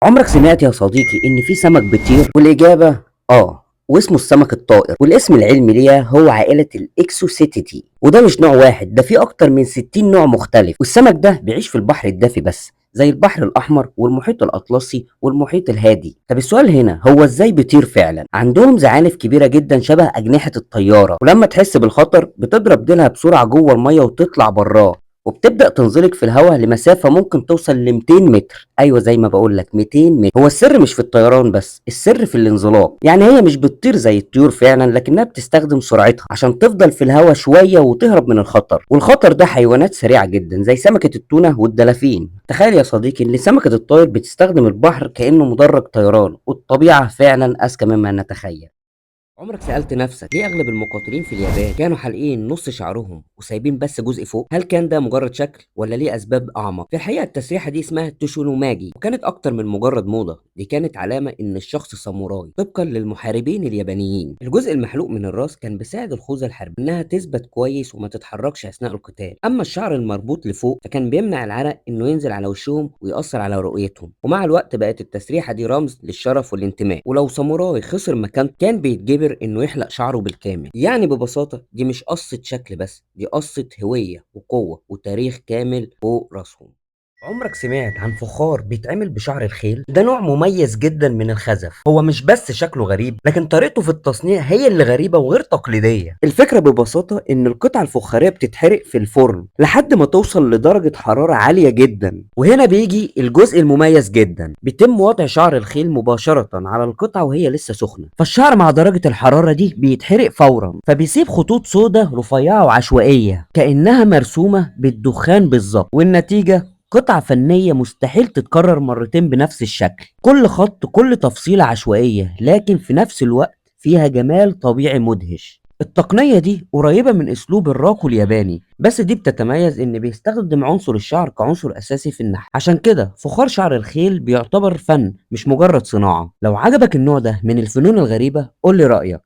عمرك سمعت يا صديقي إن في سمك بيطير؟ والإجابة آه، واسمه السمك الطائر، والاسم العلمي ليها هو عائلة الإكسوسيتيدي. وده مش نوع واحد، ده في أكتر من 60 نوع مختلف. والسمك ده بيعيش في البحر الدافي بس، زي البحر الأحمر والمحيط الأطلسي والمحيط الهادي. طب السؤال هنا، هو إزاي بيطير فعلا؟ عندهم زعانف كبيرة جدا شبه أجنحة الطيارة، ولما تحس بالخطر بتضرب ديلها بسرعة جوه المية وتطلع براه، وبتبدأ تنزلق في الهواء لمسافة ممكن توصل ل 200 متر. ايوه زي ما بقول لك 200 متر. هو السر مش في الطيران بس، السر في الانزلاق. يعني هي مش بتطير زي الطيور فعلا، لكنها بتستخدم سرعتها عشان تفضل في الهواء شوية وتهرب من الخطر. والخطر ده حيوانات سريعة جدا زي سمكة التونة والدلافين. تخيل يا صديقي ان سمكة الطائر بتستخدم البحر كأنه مدرج طيران، والطبيعة فعلا أذكى مما نتخيل. عمرك سألت نفسك ليه أغلب المقاتلين في اليابان كانوا حالقين نص شعرهم وسايبين بس جزء فوق؟ هل كان ده مجرد شكل ولا ليه أسباب أعمق؟ في الحقيقة التسريحة دي اسمها تشونوماجي، وكانت أكتر من مجرد موضة، دي كانت علامة إن الشخص ساموراي طبقا للمحاربين اليابانيين. الجزء المحلوق من الراس كان بيساعد الخوذة الحربية إنها تثبت كويس وما تتحركش أثناء القتال. أما الشعر المربوط لفوق فكان بيمنع العرق إنه ينزل على وشهم ويأثر على رؤيتهم. ومع الوقت بقت التسريحة دي رمز للشرف والانتماء، ولو ساموراي خسر مكانته كان بيتجبر انه يحلق شعره بالكامل. يعني ببساطة دي مش قصة شكل بس، دي قصة هوية وقوة وتاريخ كامل فوق راسهم. عمرك سمعت عن فخار بيتعمل بشعر الخيل؟ ده نوع مميز جدا من الخزف. هو مش بس شكله غريب، لكن طريقته في التصنيع هي اللي غريبة وغير تقليدية. الفكرة ببساطة ان القطعة الفخارية بتتحرق في الفرن لحد ما توصل لدرجة حرارة عالية جدا، وهنا بيجي الجزء المميز جدا. بيتم وضع شعر الخيل مباشرة على القطعة وهي لسه سخنة، فالشعر مع درجة الحرارة دي بيتحرق فورا، فبيسيب خطوط سودة رفيعة وعشوائية كأنها مرسومة بالدخان بالظبط. والنتيجة قطعة فنية مستحيل تتكرر مرتين بنفس الشكل. كل خط، كل تفصيلة عشوائية، لكن في نفس الوقت فيها جمال طبيعي مدهش. التقنية دي قريبة من أسلوب الراكو الياباني، بس دي بتتميز إن بيستخدم عنصر الشعر كعنصر أساسي في النحت. عشان كده فخار شعر الخيل بيعتبر فن مش مجرد صناعة. لو عجبك النوع ده من الفنون الغريبة قول لي رأيك.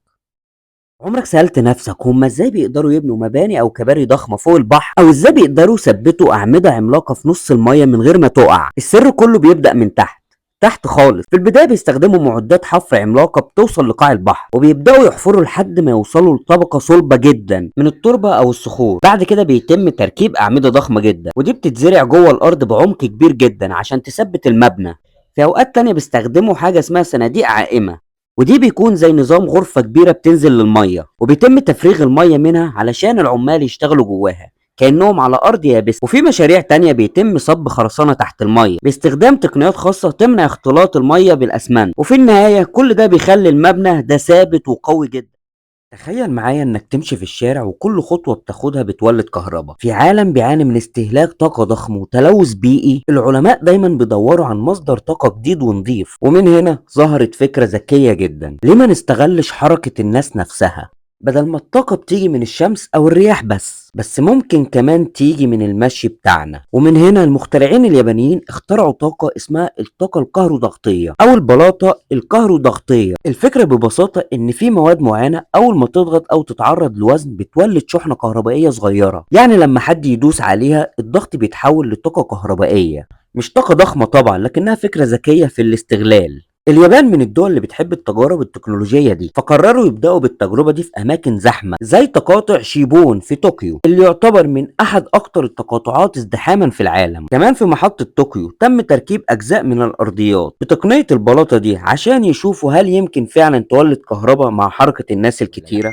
عمرك سألت نفسك هما ازاي بيقدروا يبنوا مباني او كباري ضخمة فوق البحر؟ او ازاي بيقدروا يثبتوا اعمدة عملاقة في نص المية من غير ما تقع؟ السر كله بيبدأ من تحت، تحت خالص. في البداية بيستخدموا معدات حفر عملاقة بتوصل لقاع البحر، وبيبدأوا يحفروا لحد ما يوصلوا لطبقة صلبة جدا من التربة أو الصخور. بعد كده بيتم تركيب أعمدة ضخمة جدا، ودي بتتزرع جوه الأرض بعمق كبير جدا عشان تثبت المبنى. في أوقات تانية بيستخدموا حاجة اسمها صناديق عائمة، ودي بيكون زي نظام غرفة كبيرة بتنزل للمية، وبيتم تفريغ المية منها علشان العمال يشتغلوا جواها كأنهم على أرض يابسة. وفي مشاريع تانية بيتم صب خرسانة تحت المية باستخدام تقنيات خاصة تمنع اختلاط المية بالأسمنت. وفي النهاية كل ده بيخلي المبنى ده ثابت وقوي جدا. تخيل معايا انك تمشي في الشارع وكل خطوة بتاخدها بتولد كهرباء. في عالم بيعاني من استهلاك طاقة ضخم وتلوث بيئي، العلماء دايما بيدوروا عن مصدر طاقة جديد ونظيف. ومن هنا ظهرت فكرة ذكية جدا، ليه ما نستغلش حركة الناس نفسها؟ بدل ما الطاقة بتيجي من الشمس أو الرياح بس ممكن كمان تيجي من المشي بتاعنا. ومن هنا المخترعين اليابانيين اخترعوا طاقة اسمها الطاقة الكهروضغطية أو البلاطة الكهروضغطية. الفكرة ببساطة إن في مواد معينة أول ما تضغط أو تتعرض لوزن بتولد شحنة كهربائية صغيرة. يعني لما حد يدوس عليها الضغط بيتحول لطاقة كهربائية، مش طاقة ضخمة طبعا، لكنها فكرة ذكية في الاستغلال. اليابان من الدول اللي بتحب التجارب التكنولوجية دي، فقرروا يبدأوا بالتجربة دي في أماكن زحمة زي تقاطع شيبون في طوكيو، اللي يعتبر من أحد أكتر التقاطعات ازدحاما في العالم. كمان في محطة طوكيو تم تركيب أجزاء من الأرضيات بتقنية البلاطة دي عشان يشوفوا هل يمكن فعلا تولد كهرباء مع حركة الناس الكتيرة.